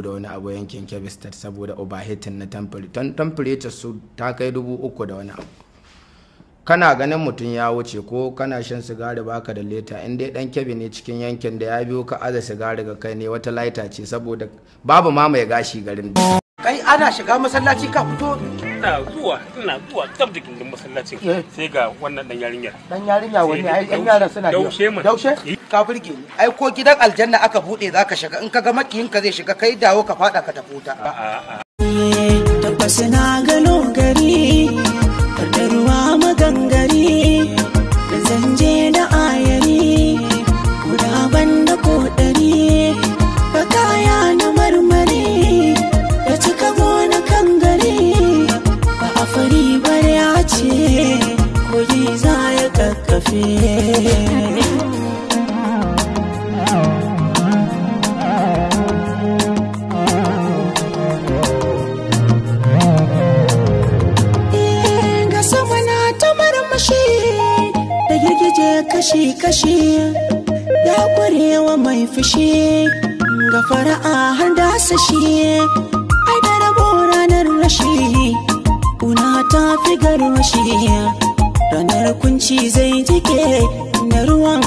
da wani abu yankin Kebbi State saboda overheating na temperature su ta kai 3000 da wani abu. Kana ganin mutum ya wuce ko kana shan sigari baka da leta, in dai dan Kebbi ne cikin yankin da ya biyo ka aza sigari ga kai ne wata laita ce, saboda babu ma mai gashi garin. Kai, ana shiga masallaci ka fito. Ina zuwa tab da gindin masallacin, sai ga wannan dan yarinyar. Dan yarinya wani? Ai yan yaran suna da Daushe man. Daushe ka burge ni. Ai ko gidan aljanna aka bude zaka shiga, in ka ga makiyin ka zai shiga, kai dawo ka fada ka tafi wuta. Tabbas na gano gari da ruwa magangari da zanje da ayari guda banda ko ɗari ka kaya na marmari da cika gona kan gari ba a fari bare ya ce kogi za ya kakkafe. Ga sama na ta marmashi da girgije kashi-kashi ya kwarewa mai fushi ga fara'a har da sashi. Ai da rabo ranar rashi, kuna ta fi garwashi, ranar kunci zai jike da ruwan.